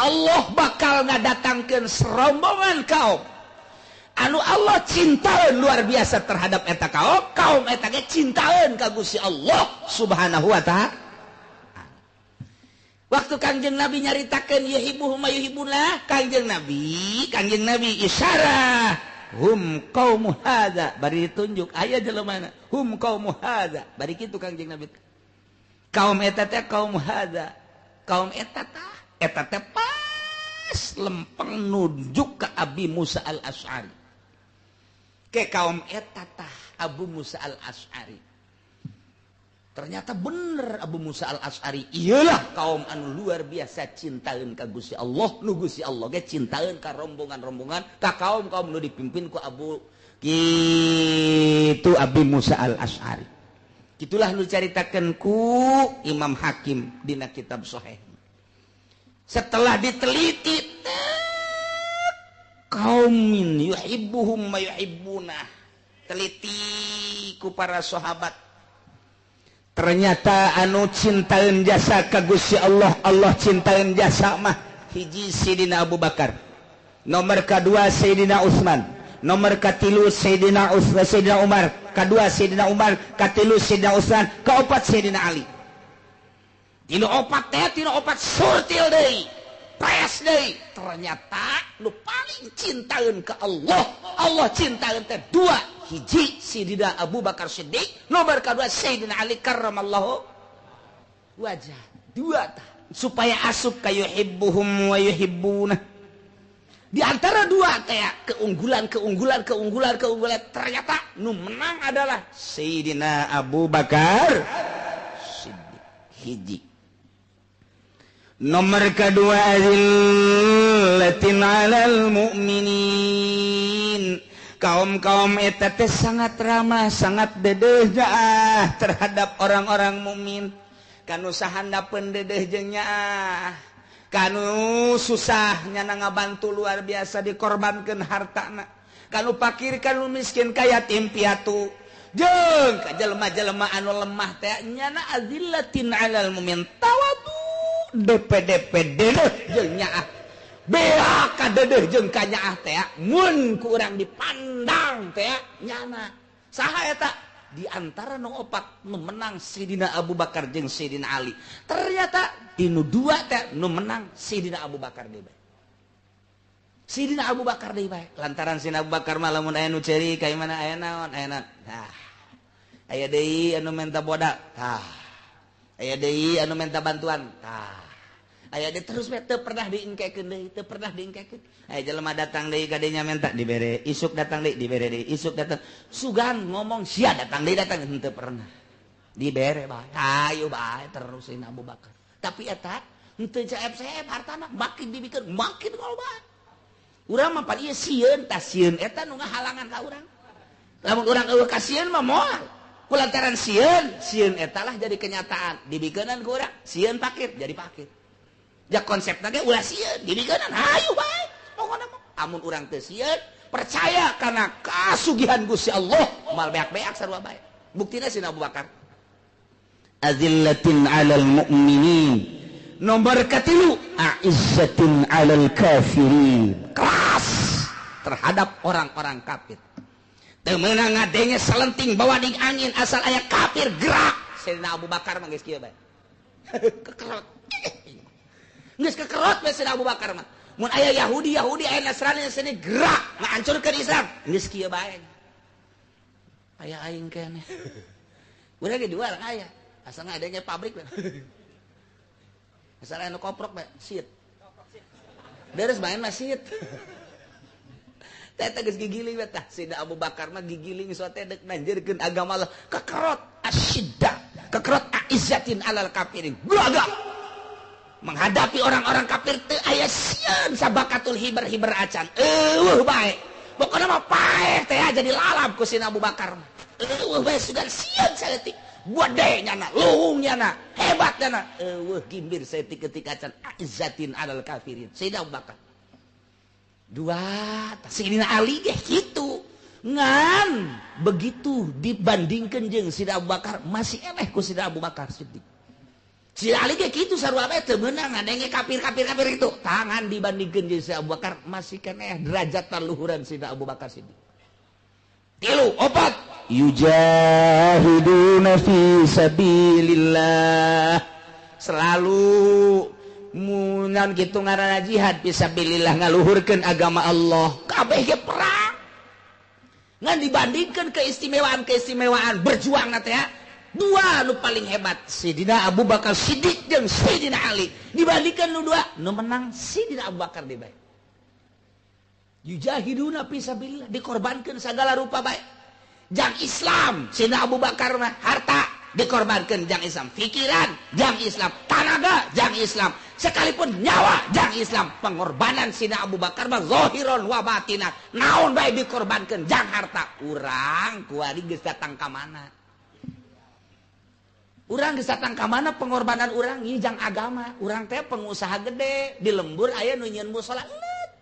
Allah bakal ngadatangkeun serombongan kaum anu Allah cintaeun luar biasa terhadap eta kaum, kaum eta ge cintaeun ka Gusti Allah Subhanahu wa Ta'ala. Waktu Kangjeng Nabi nyaritakeun yuhibbuhum wa yuhibbuna, Kangjeng Nabi isyarah, "Hum qaumu hadza," bari ditunjuk aya jelemana, "Hum qaumu hadza," bari kitu Kangjeng Nabi, kaum eta teh kaum hadza, kaum eta tah. Eta teh pas lempeng nunjuk ke Abi Musa Al-Asy'ari, ke kaum eta tah Abu Musa Al-Asy'ari. Ternyata bener, Abu Musa Al-Asy'ari iyalah kaum anu luar biasa cintaeun ka Gusti Allah, nu Gusti Allah ge cintaeun ka rombongan-rombongan, ka kaum-kaum nu dipimpin ku Abu kitu, Abi Musa Al-Asy'ari. Itulah nu caritakeun ku Imam Hakim dina kitab Sahih. Setelah diteliti, qaumin yuhibbuhum wa yuhibbuna, teliti ku para sahabat, ternyata anu cintaeun jasa ka Gusti Allah, Allah cintaeun jasa mah hiji Sayyidina Abu Bakar, nomor kedua Sayyidina Utsman, nomor katilu Sayyidina Utsman, Sayyidina Umar, kedua Sayyidina Umar, katilu Sayyidina Utsman, keempat Sayyidina Ali. Tinu opat teh, tinu opat surtil deui, pres deui. Ternyata nu paling cintaeun ke Allah, Allah cintaeun teh dua: hiji Sayyidina Abu Bakar Siddiq, nomor kedua Sayyidina Ali karramallahu wajah. Dua tah supaya asup ka yuhibbuhum wa yuhibbuna. Di antara dua teh keunggulan, keunggulan, keunggulan, keunggulan, ternyata nu menang adalah Sayyidina Abu Bakar Siddiq. Hiji, nomor kedua, azillatin 'alal mu'minin, kaum-kaum eta teh sangat ramah, sangat dedeh terhadap orang-orang mukmin. Kanu sahandapeun dedeh jeung nyaah, kanu susah nyana ngabantu luar biasa, dikorbankeun hartana kanu pakir, kanu miskin, ka yatim piatu jeung ka jelema-jelema anu lemah teh. Nyana azillatin 'alal mu'min, tawadu, DPDP, dedeh jeung nyaah, beak kadedeh jeung kanyaah teh. Mun ku urang dipandang teh nyana saha eta? Di antara nu opat, nu menang Sayyidina Abu Bakar jeung Sayyidina Ali. Ternyata tinu dua teh nu menang Sayyidina Abu Bakar deui bae, Sayyidina Abu Bakar deui bae, lantaran Sayyidina Abu Bakar mah lamun aya nu ceri ka mana, aya naon, aya naon, tah aya deui anu minta boda, tah aya deui anu minta bantuan, tah aya deui. Terus we, teu pernah diengkekeun deui, teu pernah diengkekeun. Aya jelema datang deui ka dinya minta dibere, isuk datang deui dibere deui, isuk datang sugan ngomong sia datang deui, datang henteu pernah dibere bae, ayo bae terus Sayyidina Abu Bakar. Tapi eta henteu CF-CF hartana, makin dibikeun makin loba. Urang mah pan ieu sieun tah, sieun eta nu ngahalangan ka urang. Lamun urang euweuh kasieun mah moal. Kulantaran sieun, sieun eta lah jadi kenyataan, dibikeunan ku urang sieun pakir jadi pakir. Ja konsepna ge ulah sieun, dibikeunan hayu bae. Pokona mah amun urang teu sieun, percaya kana kasugihan Gusti Allah, moal beak-beak sarua bae. Buktina Sayyidina Abu Bakar, azillatin 'alal mu'minin. Nomor katilu, a'izzatin 'alal kafirin, keras terhadap orang-orang kafir. Teu meunang ngadenge selenting bawa ding angin, asal aya kafir gerak, Sayyidina Abu Bakar mah geus kieu bae, kekerot, geus kekerot bae Sayyidina Abu Bakar mah. Mun aya Yahudi, Yahudi, aya Nasrani sini gerak ngahancurkeun Islam, geus kieu bae, aya aing keneh. Urang ge jual aya, asal ngadenge pabrik bae, asal anu koprok bae sit beres main mah sit. Teh geus gigiling we tah. Sayyidina Abu Bakar mah gigiling sote dek nanjirkeun agama Allah, kekerot asyidda, kekerot, aizzatin alal kafirin, gagah menghadapi orang-orang kafir, teu aya sieun sabakatul hiber-hiber acan, euweuh bae. Pokona mah paeh teh jadi lalap ku Sayyidina Abu Bakar mah, euweuh bae sugan sieun saeutik. Gede nyana, luhung nyana, hebat nyana, euweuh gimbir saeutik ketika acan. Aizzatin alal kafirin Sayyidina Abu Bakar. Dua, Sayyidina Ali ge kitu, ngan begitu dibandingkan jeung Sayyidina Abu Bakar masih eleh ku Sayyidina Abu Bakar Siddiq. Si Ali ge kitu sarua bae teu meunang ngadenge kafir-kafir itu. Tangan dibandingkeun jeung si Abu Bakar masih keneh derajat taluhuran Sidina Abu Bakar Siddiq. 3 4 yujahiduna fi sabilillah. Selalu munan kitu ngaranna jihad fi sabilillah ngaluhurkeun agama Allah. Kabeh ge perang. Ngan dibandingkeun keistimewaan-keistimewaan berjuang na teh dua nu paling hebat Sidina Abu Bakar Siddiq jeung Sidina Ali. Dibandingkan nu dua nu menang Sidina Abu Bakar deui bae. Yujahiduna fi sabilillah dikorbankeun segala rupa bae. Jang Islam Sidina Abu Bakar mah harta dikorbankeun jang Islam, pikiran jang Islam, tanaga jang Islam, sekalipun nyawa jang Islam. Pengorbanan Sidina Abu Bakar mah zahiron wa batinan. Naon bae dikorbankeun jang harta. Urang kuari geus datang ka mana? Urang geus datang ka mana pengorbanan urang ieu jang agama. Urang teh pengusaha gede di lembur aya nu nyieun musala leutik.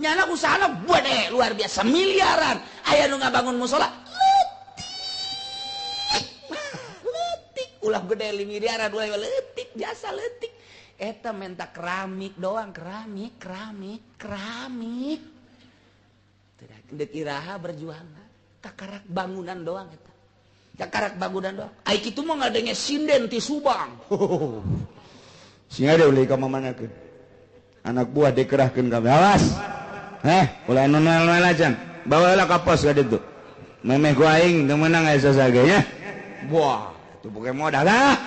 Nyana usahana gede luar biasa miliaran. Aya nu ngabangun musala leutik. Leutik ulah gede miliaran ulah leutik jasa leutik. Eta menta keramik doang, keramik, keramik, keramik. Teu deuk iraha berjuang. Kakarak bangunan doang eta. Kakarak bangunan doang. Ai kitu mah ngadenge sinden ti Subang. Sing ada ulah ka mamanakeun. Anak buah dikerahkeun kabeh. Awas. Ulah anu noel-noel acan. Bawa heula ka pos ka ditu. Memeh ku aing teu meunang aya sasage nya. Wah, itu poke modal lah.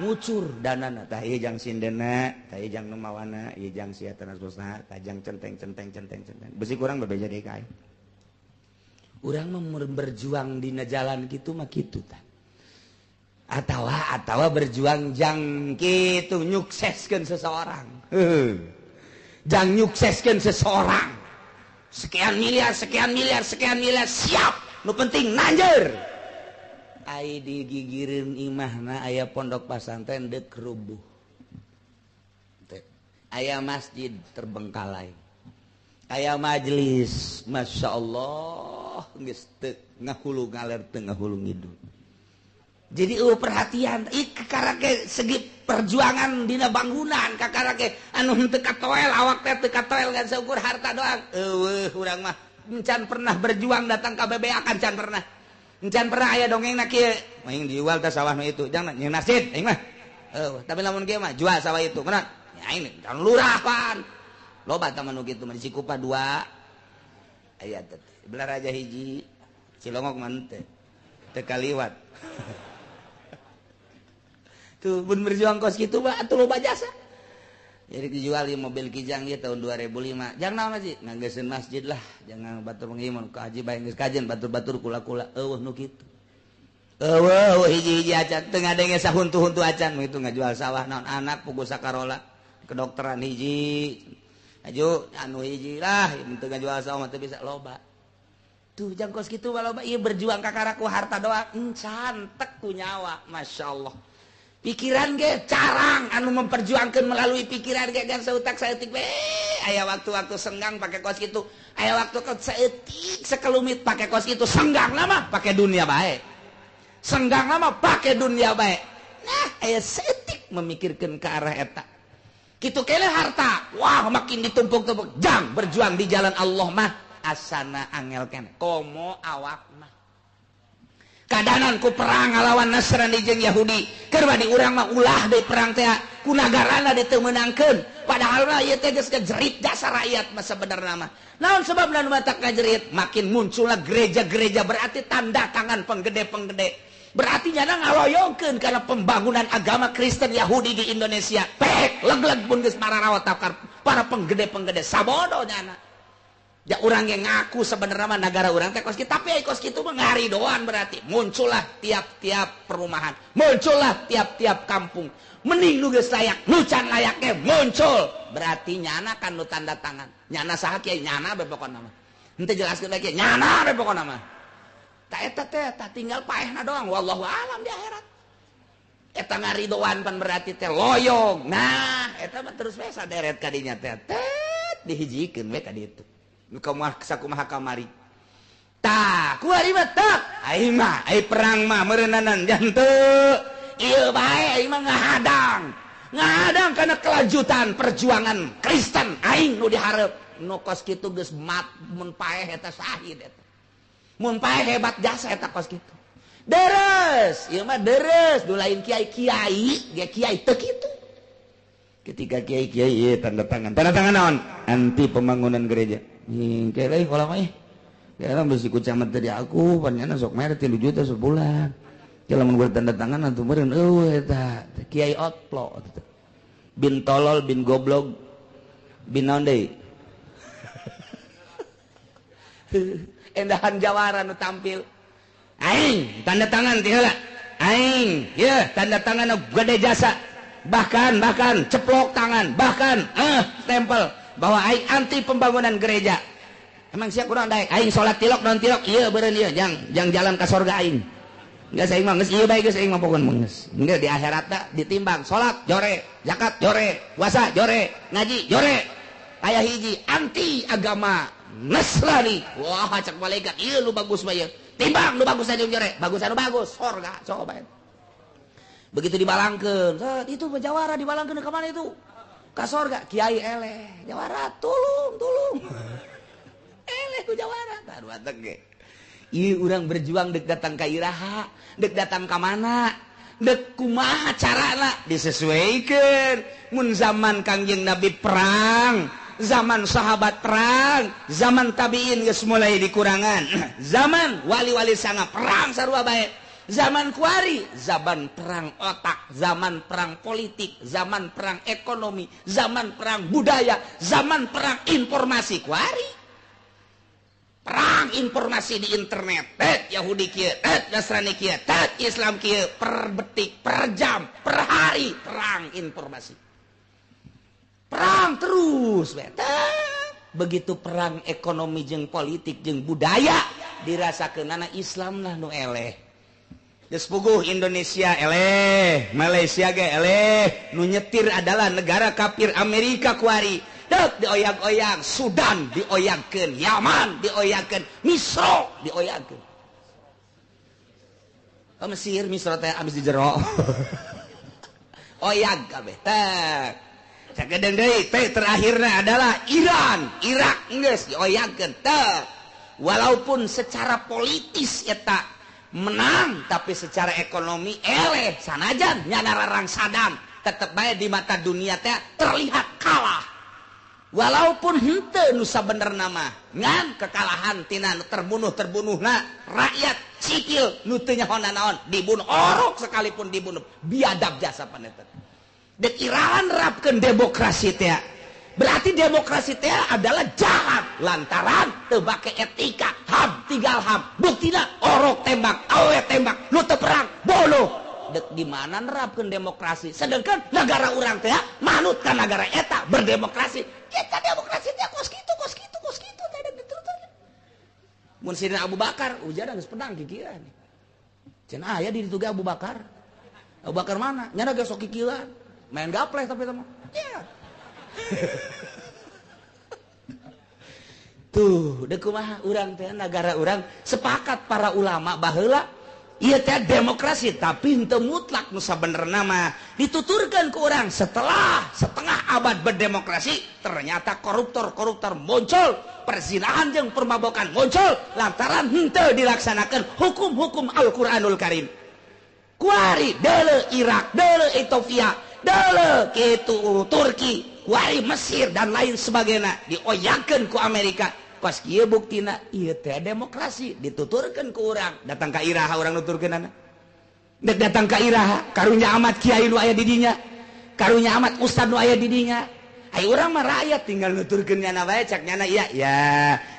Ngucur danana tah ieu jang sindenna, tah ieu jang nu mawana, ieu jang sia tanasosna, tah jang centeng centeng centeng centeng. Besi kurang bebeja deui ka aing. Urang mah berjuang dina jalan kitu mah kitu tah. Atawa berjuang jang kitu nyukseskeun seseorang. Jang nyukseskeun seseorang. Sekian miliar, sekian miliar, sekian miliar siap. Nu penting nanjeur. Ai digigireun imahna aya pondok pasantren deuk rubuh. Aya masjid terbengkalai. Aya majelis, Masya Allah, geus teu ngahulu ngaler teu ngahulu ngidul. Jadi perhatian, kakarake segi perjuangan dina bangunan, kakarake anu henteu katoel awak teh teu katoel ngan saukur harta doang. Eueuh urang mah encan pernah berjuang datang ka BBA kan can pernah. Encan pernah aya dongengna kieu, aing dijual teh sawah nu itu, jangan nyeun masjid aing mah. Eueuh, tapi lamun kieu mah jual sawah itu, kunaon? Ya aing can lurah pan. Loba taman nu kitu mah di Cikupa 2 aya teh Belaraja hiji Cilongok mah teh teu kaliwat. Tuh mun berjuang kos kitu mah atuh loba jasa. Jadi dijual ieu mobil Kijang ieu tahun 2005. Jang naon sih? Nganggeseun masjid lah, jangan batur mengimun ka haji bae geus kajen batur-batur kula-kula eueuh nu kitu. Eueuh hiji-hiji acan teu ngadenge sahuntu-huntu acan nu itu ngajual sawah naon anak pugu sakarola kedokteran hiji. Aju anu hiji lah teu ngajual sawah mah teu bisa loba. Tuh jang kos kitu mah loba ieu berjuang kakara ku harta doang encan tek ku nyawa masyaallah. Pikiran ge carang anu memperjuangkan melalui pikiran ge gan sautak saeutik we aya waktu-waktu senggang pake kos kitu, aya waktu saeutik sekelumit pake kos kitu, senggang mah pake dunia bae. Senggang mah pake dunia bae. Nah aya saeutik memikirkeun ke arah eta. Kitu kene harta, wah makin ditumpuk-tumpuk. Jang berjuang di jalan Allah mah asana angel kene. Komo awak mah. Kadanan ku perang ngalawan Nasrani jeung Yahudi. Keur di urang mah ulah deui perang teh ku nagarana diteu meunangkeun. Padahal mah ieu teh geus ngajerit jasa rakyat mah sabenerna mah. Naon sebabna nu matak ngajerit? Makin muncullah gereja-gereja berarti tanda tangan penggede-penggede. Berarti nyana ngaloyongkeun karena pembangunan agama Kristen Yahudi di Indonesia. Pek leg-leg pun geus mararawat para penggede-penggede sabodo nyana. Ya urang yang ngaku sebenarnya mah negara urang teh kos kitu, tapi kos kitu mah ngaridoan berarti. Muncullah tiap-tiap perumahan, muncullah tiap-tiap kampung. Mending nu geus layak, nu can layaknya muncul. Berarti nyana kan nu tanda tangan. Nyana saha kiai nyana be pokona mah. Henteu jelaskeun lagi nyana be pokona mah. Ta eta teh tah tinggal paehna doang wallahu alam di akhirat. Eta ngaridoan pan berarti teh loyong. Nah, eta mah terus we saderet ka dinya teh. Tet dihijikeun we ka ditu. Nu kumaha sakumaha kamari. Tah, kuari mah tak. Aing mah, ai perang mah meureunnanan jantu. Ieu bae aing mah ngahadang. Ngahadang kana kelanjutan perjuangan Kristen aing nu dihareup. Nu kos kitu geus mat mun paeh eta syahid eta. Mun paeh hebat jasa eta kos kitu. Deres, ieu mah deres, nu lain kiai-kiai, ge kiai teu kitu. Ketika kiai-kiai ieu tanda tangan. Tanda tangan naon? Anti pembangunan gereja. Hingke deui kolama ih. Sekarang besi ku camat dari aku, panjangna sok mere 3 juta sebulan. Kalau mun tanda tangan atuh meureun eueuh eta kiai otlo bin tolol bin goblok bin naon deui. Endahan jawara nu tampil. Aing tanda tangan ti heula. Aing yeuh tanda tangan nu gede jasa. Bahkan ceplok tangan, bahkan stempel bahwa aing anti pembangunan gereja. Emang siap kurang daek aing salat tilok non tilok ieu beureun ieu jang jalan ka sorga aing. Geus aing mah geus ieu bae geus aing mah pokon mah geus. Geus di akhirat ditimbang salat jore, zakat jore, puasa jore, ngaji jore. Aya hiji anti agama Nasrani. Wah cak malaikat ieu lu bagus mah ieu. Timbang lu bagus aja jore, bagus anu bagus sorga coba. Begitu dibalangkeun, itu jawara dibalangkeun ka mana itu? Ka sorga kiai eleh, jawara tulung tulung. Eleh ku jawara taruh ge. Ieu urang berjuang dek datang ka iraha, dek datang ka mana, dek kumaha carana disesuaikan. Mun zaman Kangjeng Nabi perang, zaman sahabat perang, zaman tabiin geus mulai dikurangan. Zaman wali-wali sanga perang sarua bae. Zaman kuari, zaman perang otak, zaman perang politik, zaman perang ekonomi, zaman perang budaya, zaman perang informasi kuari. Perang informasi di internet, Yahudi kieu, Nasrani kieu, Islam kieu, per detik, per jam, per hari perang informasi. Perang terus, begitu perang ekonomi jeung politik jeung budaya dirasakeunana Islam lah nu eleh. Geus puguh Indonesia eleh, Malaysia ge eleh, nu nyetir adalah negara kafir Amerika kuari. Dek dioyang-oyang, Sudan dioyangkeun, Yaman dioyangkeun, Misro dioyangkeun. Oh, Mesir, Misro teh abis di jero. Oyang kabeh teh. Sakedeung deui teh terakhirna adalah Iran, Irak geus dioyangkeun teh. Walaupun secara politis eta menang, tapi secara ekonomi eleh sanajan nyana rarang Saddam tetep bae di mata dunia teh terlihat kalah. Walaupun henteu nu sabenerna mah ngan kekalahan tina nu terbunuh-terbunuhna rakyat sipil nu teu nyaho nanaon dibunuh orok sekalipun dibunuh biadab jasa paneta. Dek Iran nerapkeun demokrasi teh berarti demokrasi teh adalah jahat lantaran teu make etika HAM tinggal HAM buktina orok tembak awe tembak nu teu perang bunuh. Dek di mana nerapkeun demokrasi sedangkan negara urang teh manut ka negara eta berdemokrasi. Kita demokrasi teh kos kitu kos kitu kos kitu teh dituturkeun. Mun Sidina Abu Bakar ujaran geus pedang kikieuan. Cenah aya di ditu ge Abu Bakar. Abu Bakar mana? Nyana ge sok kikieuan. Main gapleh tapi teh mah. Yeah. Tuh, dek kumaha urang teh negara urang sepakat para ulama baheula ieu teh demokrasi tapi henteu mutlak nu sabenerna mah dituturkeun ku urang setelah setengah abad berdemokrasi ternyata koruptor-koruptor muncul, perzinahan jeung permabokan muncul lantaran henteu dilaksanakeun hukum-hukum Al-Qur'anul Karim. Kuari deuleu Irak, deuleu Ethiopia, deuleu kitu Turki, kuari Mesir dan lain sebagainya dioyangkeun ku Amerika. Pas kieu buktina ieu teh demokrasi dituturkeun ku urang datang ka iraha urang nuturkeunana dek datang ka iraha karunya amat kiai nu aya di dinya karunya amat ustad nu aya di dinya Ayo urang mah rakyat tinggal nuturkeun nyana bae cak nyana iya ya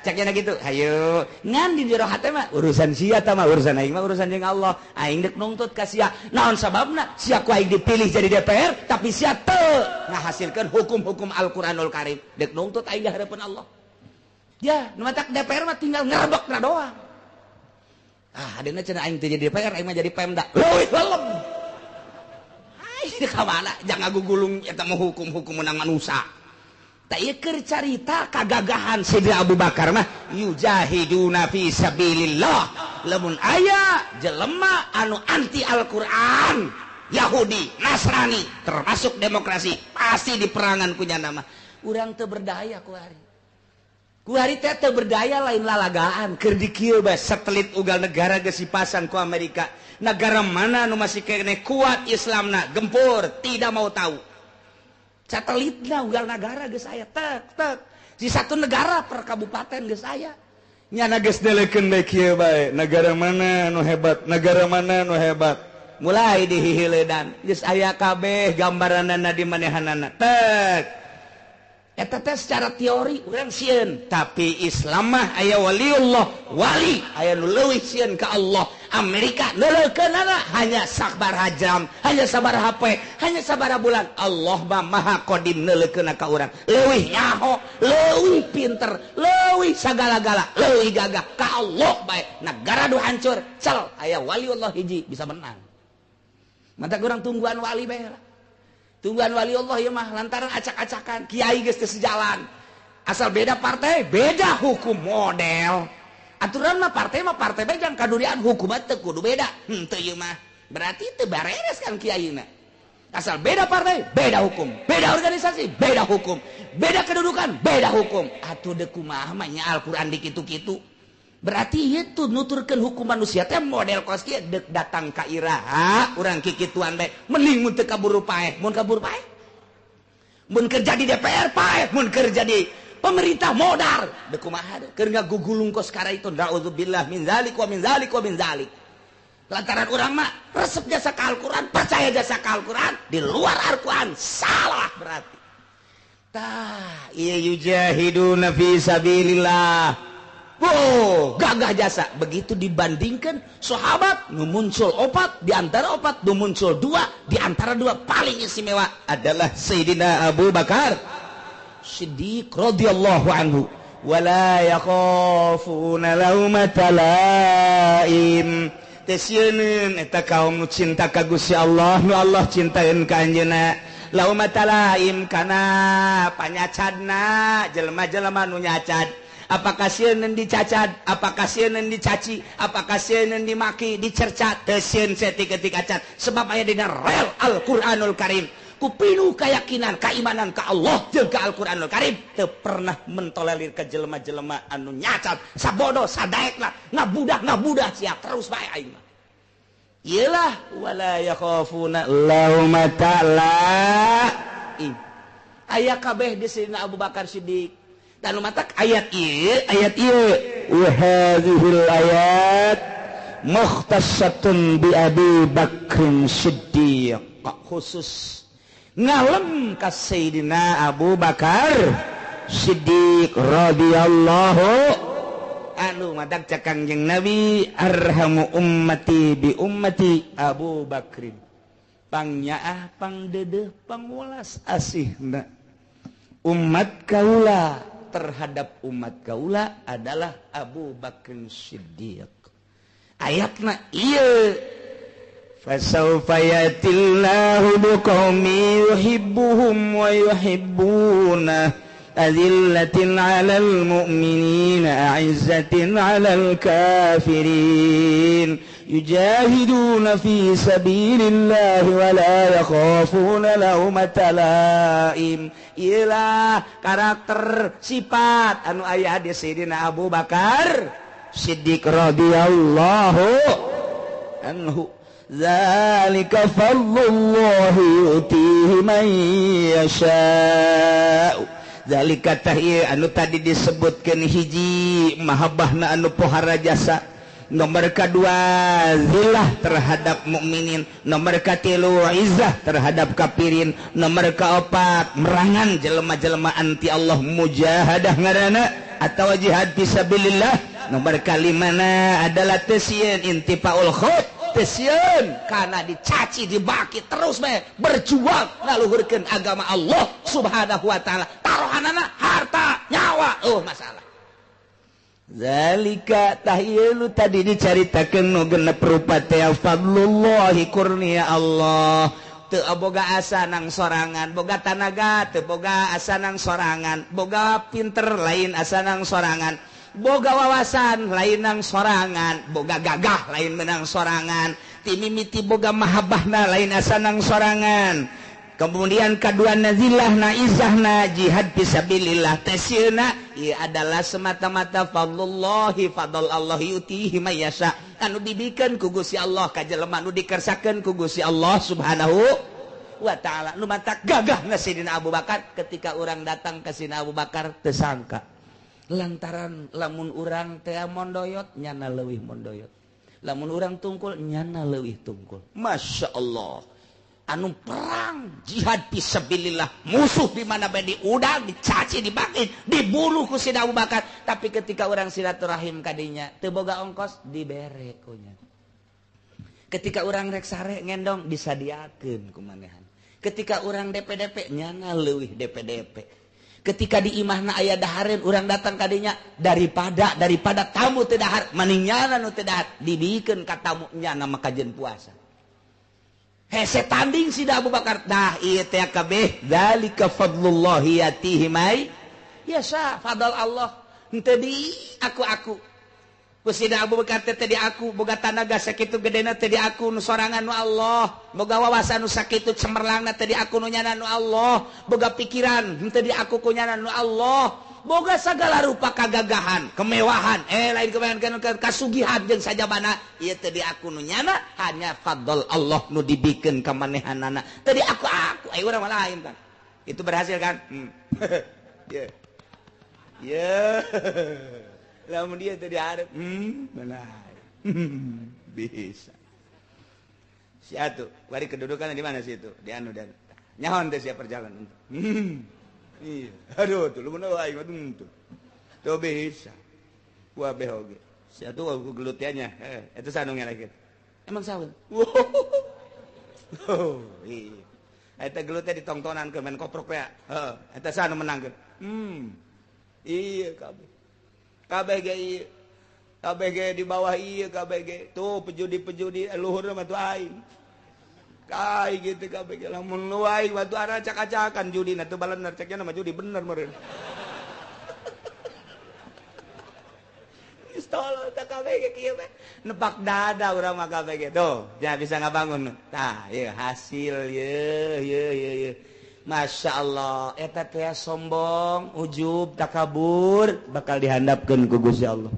cak nyana gitu hayu ngan di jero hate mah urusan sia ta mah urusan aing mah urusan jeung Allah aing dek nungtut ka sia naon sababna sia ku aing dipilih jadi DPR tapi sia teu ngahasilkeun hukum-hukum Al-Qur'anul Karim dek nungtut aing di hareupeun Allah. Ya, nu matak DPR mah tinggal ngerebekna doang. Ah, adeuna cenah aing teu jadi DPR, aing mah jadi Pemda. Leuwih lelem. Ai ka mana? Jangan gugulung eta mah hukum-hukum menang manusia. Tak ieu keur carita kagagahan Sayyidina Abu Bakar mah yujahiduna fi sabilillah. Lamun aya jelema anu anti Al-Qur'an, Yahudi, Nasrani, termasuk demokrasi, pasti diperangan ku nyana mah. Urang teu berdaya kuari. Kuari teh teu berdaya lain lalagaan. Keur di kieu bae satelit ugal negara geus dipasang ku Amerika. Negara mana nu masih keneh kuat Islamna, gempur, tidak mau tahu. Satelitna ugal negara geus aya tek tek. Di satu negara per kabupaten geus aya. Nyana geus delekeun bae kieu bae, negara mana nu hebat, negara mana nu hebat. Mulai dihihiledan, geus aya kabeh gambaranana di manehanana. Tek. Eta teh secara teori urang sieun, tapi Islam mah aya waliullah, wali aya nu leuwih sieun ka Allah. Amerika neuleukeunana hanya sabaraha jam, hanya sabaraha poe, hanya sabaraha bulan. Allah mah maha qadim neuleukeunna ka urang. Leuwih nyaho, leuwih pinter, leuwih sagala-gala, leuwih gagah ka Allah bae. Negara nu hancur, cel aya waliullah hiji bisa menang. Mata kurang tungguan wali bae lah. Tungguan wali Allah ya mah lantaran acak-acakan kiai geus teu sejalan. Asal beda partai, beda hukum model. Aturan mah partai bae jangan kadurian hukum mah teu kudu beda. Henteu ieu mah. Berarti teu bareres kan kiaina. Asal beda partai, beda hukum, beda organisasi, beda hukum, beda kedudukan, beda hukum. Atuh deuk kumaha mah nya Al-Qur'an dikitu-kitu. Berarti itu nuturkeun hukum manusia teh model kos kieu deuk datang ka iraha urang kikituan bae mending mun teu kaburu paeh, mun kaburu paeh mun kerja di DPR paeh, mun kerja di pemerintah modar deuk kumaha deuk keur ngagugulung kos kara itu. Naudzubillah min zalik wa min zalik wa min zalik. Lantaran urang mah resep jasa ka Al-Qur'an, percaya jasa ka Al-Qur'an, di luar Al-Qur'an salah berarti. Tah ieu yujahiduna fi sabilillah. Oh, gagah jasa. Begitu dibandingkan sahabat nu muncul opat, di antara opat nu muncul dua, di antara dua paling istimewa adalah Sayyidina Abu Bakar Siddiq radhiyallahu anhu. Wala yakhafuna laumata laim. Teu sieun eta kaum nu cinta ka Gusti Allah, nu Allah cintaeun ka anjeunna. Laumata laim kana panyacadna jelema-jelema nu nyacad. Apakah sieun dicacad, apakah sieun dicaci, apakah sieun dimaki, dicerca, teu sieun saeutik-eutik acan. Sebab aya dina rel Al-Qur'anul Karim. Ku pinuh keyakinan, keimanan ka Allah jeung ka Al-Qur'anul Karim, teu pernah mentolerir ka jelema-jelema anu nyacat, sabodo, sadaekna, ngabudah-ngabudah sia terus bae aing mah. Iyalah wala yakhafuna laumata laim. Aya kabeh di Sayyidina Abu Bakar Siddiq. Dan matak ayat ieu wa hadhil ayat mukhtasatun bi Abi Bakrin Siddiq, khusus ngalem ka Sayyidina Abu Bakar Siddiq radhiyallahu anhu. Matak cak Kangjeng Nabi arhamu ummati bi ummati Abu Bakrin, pangnyaah pangdeudeuh pangwelas asihna umat kaula terhadap umat kaula adalah Abu Bakr Siddiq. Ayatna ieu fasaufa yatillahu biqaumin yuhibbuhum wa yuhibbuna azillatin 'alal mu'minina a'izzatin 'alal kafirin yujahiduna fi sabilillahi wa la yakhafuna laumata laim. Iyalah karakter sifat anu aya di Sayyidina Abu Bakar Siddiq radhiyallahu anhu. Zalika fadlullahi yu'tihi man yasha'u. Zalika tah ieu anu tadi disebutkeun hiji mahabbahna anu pohara jasa, nomor kedua zillah terhadap mukminin, nomor katilu izzah terhadap kafirin, nomor keopat merangan jelema-jelema anti Allah mujahadah ngaranna atau jihad fisabilillah, nomor kalimana adalah teu sieun intifaul khut, teu sieun kana dicaci dibaki terus bae berjuang ngaluhurkeun agama Allah Subhanahu wa taala, taruhanana harta nyawa oh masalah. Zalika tahilu tadi dicaritakeun nu genep rupa teh fadlullahi kurnia Allah. teu boga asa nang sorangan, boga tanaga teu boga asa nang sorangan, boga pinter lain asa nang sorangan, boga wawasan lain nang sorangan, boga gagah lain menang sorangan, timimiti boga mahabbahna lain asa nang sorangan. Kemudian kedua nazilahna izahna jihad fisabilillah tesieuna ieu adalah semata-mata fadlullahi fadl Allah yutihi may yasha anu dibikeun ku Gusti Allah ka jelema nu dikersakeun ku Gusti Allah Subhanahu wa taala. Nu matak gagahna Sidina Abu Bakar ketika urang datang ka Sidina Abu Bakar teu sangka lantaran lamun urang teh mondoyot nyana leuwih mondoyot, lamun urang tungkul nyana leuwih tungkul. Masya Allah, anu perang jihad fisabilillah musuh di mana bae diudang, dicaci, dibangkit, dibunuh ku Sidina Abu Bakar. Tapi ketika orang silaturahim kadinya teu boga ongkos dibere ku nya. Ketika orang rek sare ngendong disadiakeun ku manehan. Ketika orang DPDP nyana leuwih DPDP. Ketika di imahna aya dahareun urang datang kadinya daripada tamu teu dahar mending nyana nu teu dahar dibikeun ka tamu nyana maka jeung puasa. Hese tanding Sida Abu Bakar dah ieu teh kabeh zalika fadlullahi yatihi may yasha, fadl Allah henteu di aku-aku. Ku Sida Abu Bakar teh di aku boga tanaga sakitu gedena teh di aku nu sorangan nu Allah, boga wawasan nu sakitu cemerlangna teh di aku nu nyana nu Allah, boga pikiran henteu di aku ku nyana nu Allah, boga sagala rupa kagagahan, kemewahan, lain kemewahan kasugihan jeung sajabana ieu teh di aku nu nyana hanya fadl Allah nu dibikeun ka manehanana. Teu di aku urang mah lain kan. Itu berhasil kan? Ye. Ye. Lamun dia teu dihareup, benar. Bisa. Si atuh, bari kedudukan di mana sih itu? Di anu dan nyahon teh sia perjalanan. Iya, aduh tuh lu mana aing mah tuh. Tuh bisa. Wah behoge. Si atuh aku gelutiannya. Eta sanu ngelek. Emang saun. Oh, iya. Eta gelutnya ditongtonan ke main koprok ya. Heeh, eta sanu menangkeun. Iya kabeh. Kabeh ge ieu. Kabeh ge di bawah ieu kabeh ge. Tuh pejudi-pejudi luhurna mah tuh aing. Kai gitu kabeh ge lamun nu aing mah tuh acak-acakan judina tuh balener ceknya mah judi bener meureun. Geus tolol tah kabeh ge kieu mah. Nepak dada urang mah kabeh ge. Tuh, ja bisa ngabangun. Tah, ieu hasil ieu ieu ieu ieu. Masya Allah, eta teh sombong, ujub, takabur bakal dihandapkeun ku Gusti Allah.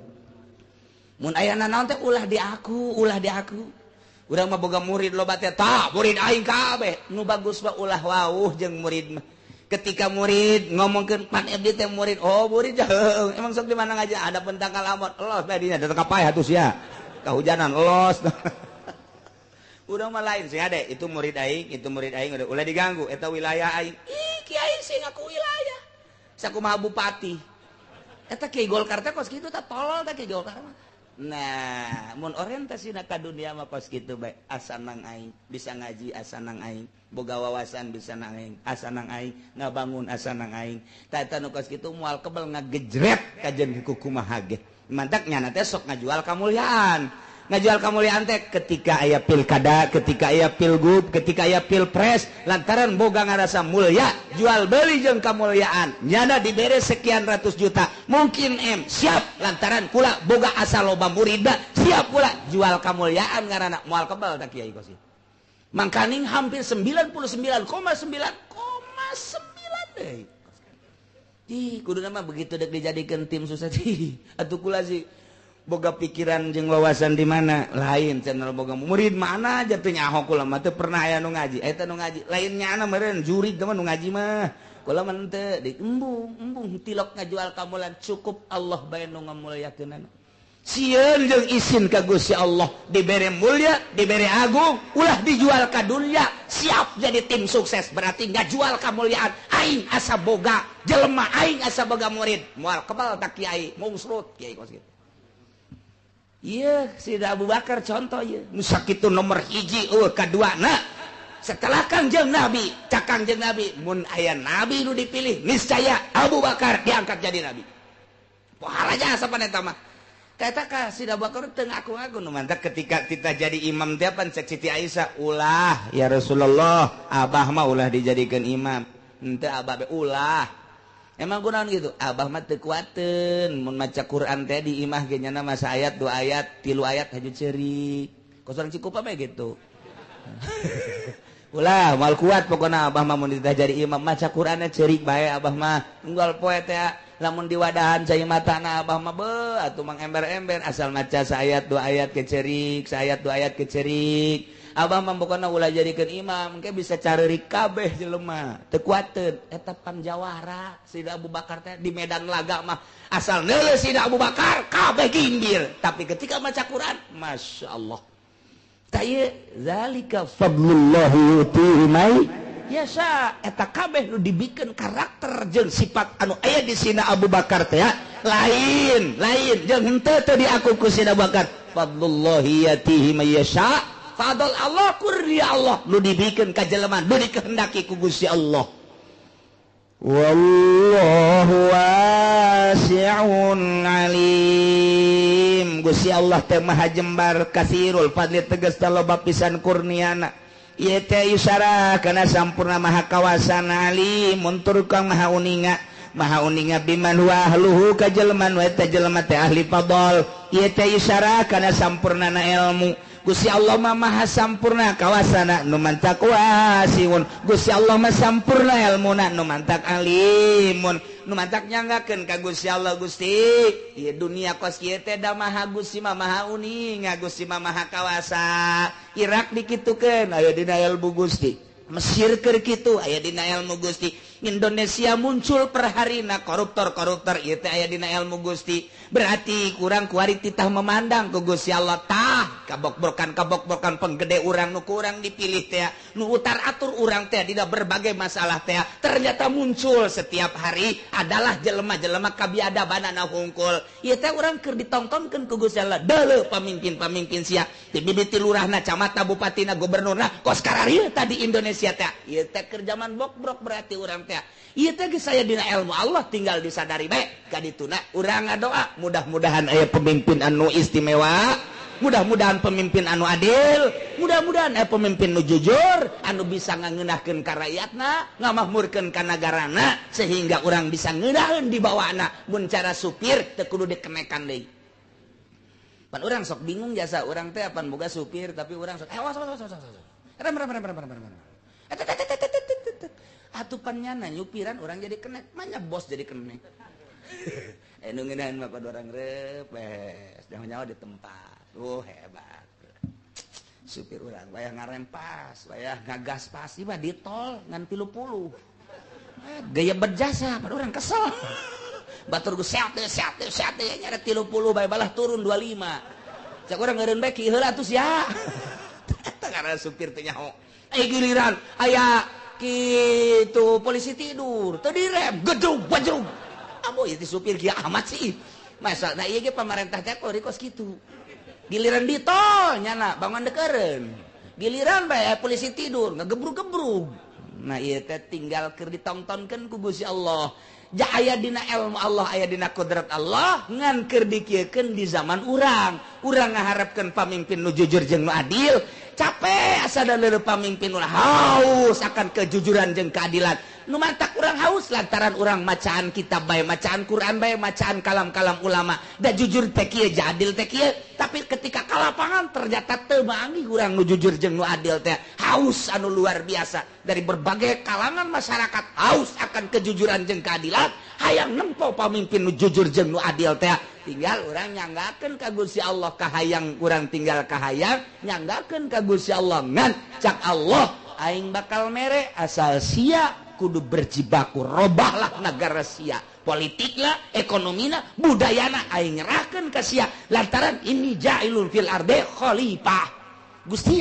Mun aya nanaon teh ulah di aku, ulah di aku. Urang mah boga murid loba teh, tah murid aing kabeh. Nu bagus mah ulah wauh jeung murid mah. Ketika murid ngomongkeun pan abdi teh murid, oh murid heuh, emang sok di mana ngaji ada pentangkal amot, los bae dinya datang ka paeh atuh sia. Kahujanan los. Urang mah lain sih ade, itu murid aing udah ulah diganggu eta wilayah aing. Ih, kiai sih ngaku wilayah. Sakumaha bupati. Eta kiai Golkar teh kos kitu tah tolol teh kiai Golkar mah. Nah, mun orientasina ka dunia mah kos kitu bae, asa nang aing, bisa ngaji asa nang aing, boga wawasan bisa nang aing, asa nang aing, ngabangun asa nang aing. Tah eta nu kos kitu moal kebel ngagejret kajen kumaha ge. Mantak nyana teh sok ngajual kamulyaan. Ngajual kamuliaan teh ketika aya pilkada, ketika aya pilgub, ketika aya pilpres, lantaran boga ngarasa mulia, jual beli jeung kamuliaan, nyana dibere sekian ratus juta, mungkin M siap lantaran kula boga asa loba murida, siap kula jual kamuliaan ngaranna moal kebal tah kiai kos. Mangkaning hampir 99,9,9 deui. Ih, kuduna mah begitu dek dijadikeun tim sukses. Atuh kula sih boga pikiran jeung wawasan di mana lain channel boga murid mana aja teu nyaho kula mah teu pernah aya nu ngaji eta nu ngaji lain nyana meureun jurig teh mah nu ngaji mah kula mah teu di embung embung tilok ngajual kamulan cukup Allah bae nu ngamulyakeunana sieun jeung isin ka Gusti Allah dibere mulia dibere agung ulah dijual ka dunia siap jadi tim sukses berarti ngajual kamuliaan aing asa boga jelema aing asa boga murid moal kebal tak kiai mungsrut kiai kos kitu. Iya, Sida Abu Bakar contoh ya. Nu sakitu nomor hiji eueuh kadua na. Setelah Kangjeng Nabi, cak Kangjeng Nabi, mun aya nabi nu dipilih, niscaya Abu Bakar diangkat jadi nabi. Pohala jasa pan eta mah. Eta ka Sida Bakar teu ngaku-ngaku nu mantak ketika kita jadi imam teh pan cek Siti Aisyah, ulah ya Rasulullah, abah mah ulah dijadikeun imam. Henteu abah be ulah. Emang kunaon gitu? Abah mah teu kuateun mun maca Quran teh di imah ge nyana masa ayat, 2 ayat, 3 ayat haju ceurik. Kos urang Cikupa mah gitu. Ulah moal kuat pokona abah mah mun jadi imam maca Quranna ceurik bae abah mah. Unggal poe teh lamun diwadahan cai matana abah mah beuh atuh mang ember-ember asal maca saayat 2 ayat kecerik, saayat 2 ayat kecerik. Abah mah pokona ulah jadikeun imam, engke bisa careurik kabeh jelema. Teu kuateun eta panjawara Sida Abu Bakar teh di medan laga mah asal neuleuh Sida Abu Bakar kabeh ginggir. Tapi ketika maca Quran, Masya Allah. Ta ieu zalika fadlullah yu'tihi may yasha. Eta kabeh nu dibikeun karakter jeung sifat anu aya di sina Abu Bakar teh lain lain jeung henteu teu diaku ku Sina Abu Bakar. Fadlullah yatihi may yasha. Fadl Allah kurnia Allah nu dibikeun ka jelema nu dikehendaki ku Gusti Allah. Wallahu wasi'un alim. Gusti Allah teh maha jembar kasirul fadli tegas loba pisan kurniana. Ieu teh yusara kana sampurna maha kawasana alim tur kang maha uninga. Maha uninga biman huwa ahluhu ka jelema nu eta jelema teh ahli fadl. Ieu teh yusara kana sampurnana ilmu. Gusti Allah mah maha sampurna kawasana nu mantak wasiun. Gusti Allah mah sampurna ilmuna nu mantak alimun. Nu mantak nyanggakeun ka Gusti Allah. Gusti ieu dunia kos kieu teh da maha Gusti mah maha uninga, Gusti mah maha kawasa. Irak dikitukeun aya dina ilmu Gusti. Mesir keur kitu aya dina ilmu Gusti. Indonesia muncul perharina koruptor-koruptor ieu teh aya dina ilmu Gusti. Berarti kurang kuari titah memandang ku Gusti Allah tah kabokbrokan penggede urang nu kurang dipilih teh nu utar atur urang teh dina berbagai masalah teh ternyata muncul setiap hari adalah jelema-jelema kabiadabanana hungkul. Ieu teh urang keur ditontonkeun ku Gusti Allah deuleu pamimpin-pamimpin sia ti bibiti lurahna, camatna, bupatina, gubernurna kos kararieu tadi Indonesia teh. Ieu teh keur zaman bokbrok berarti urang teh. Ieu teh geus aya dina ilmu Allah tinggal disadari bae ka dituna urang ngadoa mudah-mudahan aya pemimpin anu istimewa, mudah-mudahan pemimpin anu adil, mudah-mudahan aya pemimpin nu jujur anu bisa ngangeunahkeun ka rakyatna, ngamakmurkeun ka nagarana sehingga urang bisa ngeunaheun di bawana. Mun cara supir teu kudu dikenekan deui. Pan urang sok bingung jasa urang teh apan boga supir tapi urang sok awas awas awas awas. Rem rem rem rem rem rem. Atuh nyana nyupiran orang jadi kenek, manya bos jadi kenek. Nu ngeunaheun mah kudu orang repes, nyawa di tempat. Hebat. Supir urang wayah ngarem pas, wayah ngagas pas, ieu mah di tol ngan 30. Gaya berjasa, pada urang kesel. Batur geus seat seat seat nyara 30 bae balah turun 25. Cak urang ngeureun bae ki heula atuh sia. Eta ngaran supir teh nyaho. Giliran aya kitu polisi tidur, teu direm, gedrug bajrug. Ambo ieu supir kieu amat sih. Masa nah ieu ge pamarentah teh kos kitu. Giliran di tol nyana bangun dekeureun. Giliran bae polisi tidur ngegebrug-gebrug. Nah ieu teh tinggal keur ditontonkeun ku Gusti Allah. Ja aya dina ilmu Allah, aya dina kodrat Allah ngan keur dikieukeun di zaman urang. Urang ngaharepkeun pamimpin nu jujur jeung nu adil. Capek asa da leuleung pamimpin ulah haus akan kejujuran jeung keadilan. Nu mantak urang haus lantaran urang macaan kitab bae, macaan Quran bae, macaan kalam-kalam ulama. Da jujur teh kieu, adil teh kieu, tapi ketika ka lapangan ternyata teu maangi urang nu jujur jeung nu adil teh. Haus anu luar biasa dari berbagai kalangan masyarakat haus akan kejujuran jeung keadilan, hayang nempo pamimpin nu jujur jeung nu adil teh. Tinggal urang nyanggakeun ka Gusti Allah kahayang urang tinggal kahayang nyanggakeun ka Gusti Allah ngan cak Allah aing bakal mere asal sia kudu berjibaku robahlah negara sia politiklah ekonomina budayana aing nyerahkeun ka sia lantaran ini ja'ilun fil ardi khalifah. Gusti